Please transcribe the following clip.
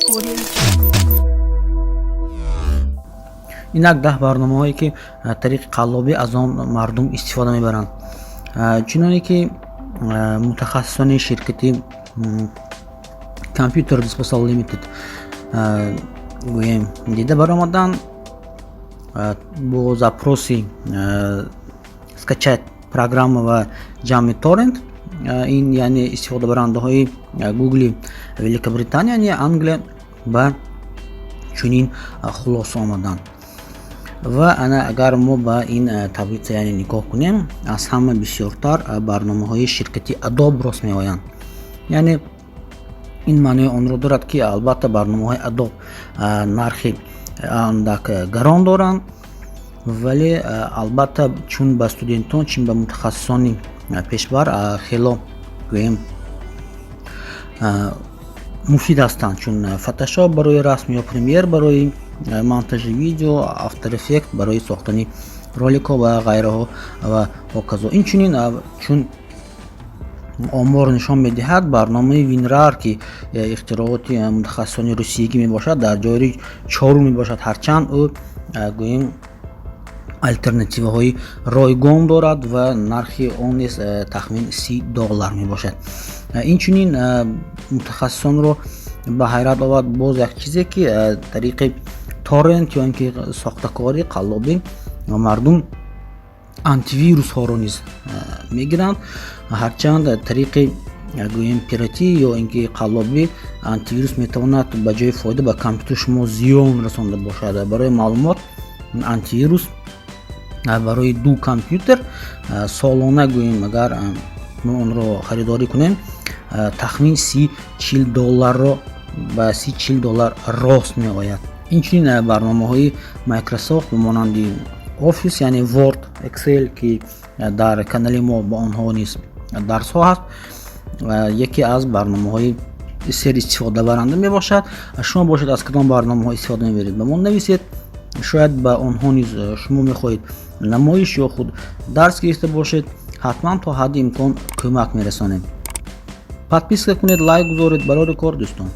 Audio Jungle. Инак 10 барномаҳое, ки тариқи қаллобӣ аз он мардум истифода мебаранд. Чуноне ки мутахассисони ширкати Computer Disposal Limited, гӯем, дида баромаданд, бо запроси «скачать программа» ва ҷамъи торрент, ин яъне истифодабарандаҳои Гугли Великобритания, яъне Англия, ба чунин хулоса омаданд. Ва ана, агар мо ба ин таблица, яъне, нигоҳ кунем, аз ҳама бисёртар барномаҳои ширкати Adobe рост меоянд. Яъне ин маънои онро дорад, ки албатта барномаҳои Adobe нархи андак гарон доранд, вале албатта чун ба студентон, чун ба мутахассисони пешбар хело, гӯем, муфид ҳастанд, чун Photoshop барои расм ё Premiere барои монтажи видео, After Effect барои сохтани роликҳо ва ғайраҳо ва ҳоказо. Инчунин, чун омор нишон медиҳад, барномаи WinRAR, ки ихтирооти мутахассисони русиягӣ мебошад, дар ҷойи чорум мебошад, ҳарчанд ӯ, гӯем, алтернативаҳои ройгон дорад ва нархи он низ тахмин 30 доллар мебошад. Инчунин мутахассисонро ба ҳайрат овард боз як чизе, ки тариқи торрент ё ин ки сохтакорӣ, қаллобӣ мардум антивирусҳоро низ мегиранд. Ҳарчанд тариқи, гӯем, пиратӣ ё ин ки қаллобӣ антивирус метавонад ба ҷои фоида ба компютери шумо зиён расонда бошад. Барои маълумот, антивирус барои ду компютер солона, гӯем, агар мо онро харидорӣ кунем, тахмин 30-40 долларро, ба 30-40 доллар рост меояд. Инчунин барномаҳои Microsoft ба монанди Office, яъне Word, Excel, ки дар канали мо ба онҳо низ дарсҳо ҳаст, яке аз барномаҳои серистифодабаранда мебошад. Шумо бошед, аз кадом барномаҳо истифода мебаред, ба мо нависед. Шояд ба онҳо низ шумо мехоҳед намоиш ё худ дарс гирифта бошед. Ҳатман то ҳадди имкон кӯмак мерасонем. Подписка кунед, лайк гузоред. Барори кор, дӯстон.